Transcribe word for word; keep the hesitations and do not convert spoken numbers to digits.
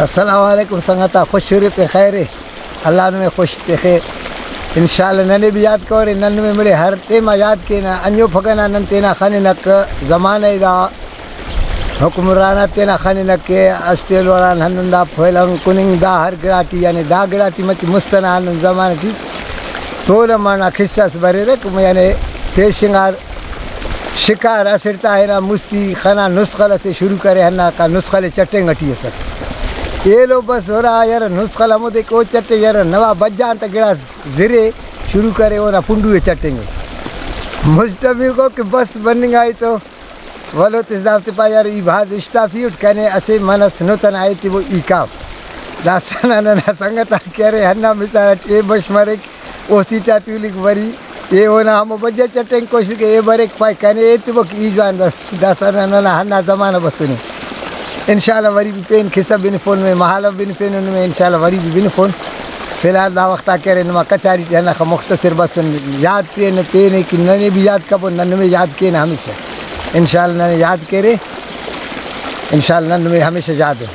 السلام علیکم سنگتا، خوش شروع پہ خیر ءِ، اللہ نمے خوش تخے۔ انشاءاللہ ننے بھی یاد کرے، نن نمے مڑے ہر ٹائم آ یاد کینہ۔ انجو پھگہ نا نن تینا خننک، زمانہ ءِ دا حکمران آ تینا خننک کہ اسٹ ایلوڑان ہندن دا پھلنگ کننگ دا ہر گڑاٹی، یعنی دا گڑاٹی مچہ مست ئنا ہندن زمانہ ٹی تولہ مانا قصہ اس بریرہ کہ یعنی پیشنگار شکار اسٹ تا ہنا مستی خنا نسخل اسے شروع کرے، ہندا کا نسخل ءِ چٹینگ ٹی ئسر۔ ایلو بس ہرا یرہ نسخل ہمودے کہ او چٹے یرہ نوا بجان تا گڑاس زرے شروع کرے اونا پنڈو ءِ چٹینگ ءِ۔ مسٹمیکو کہ بس بننگائی تو ولو تے حساب تپا یار ای بھاز اشتافی اٹ کنے اسے من اس نت ئنا ایتبو ای کاو۔ داسہ ننا سنگت آک کہ ارے ہندا مثال اٹ اے بش مریک، او سیٹا تولک وری، اے اونا ہمو بجہ چٹینگ کوشش کہ اے بریک پائے کنے ایتبو کہ ای جوان دا-، داسہ ننا ہندا زمانہ بسنے۔ انشاءاللہ وری بھی پین قصہ بنفون میں، مہالو بنفین نمے، انشاءاللہ وری بھی بنفون۔ فی الحال دا وخت آ کہ ارے نما کچاری ٹی ہنداخہ مختصر بسن، یاد کینہ تینے کہ ننے بھی یاد کبو، نن نمے یاد کینہ ہمیشہ۔ انشاءاللہ ننے یاد کیرے، انشاءاللہ نن نمے ہمیشہ یاد ان۔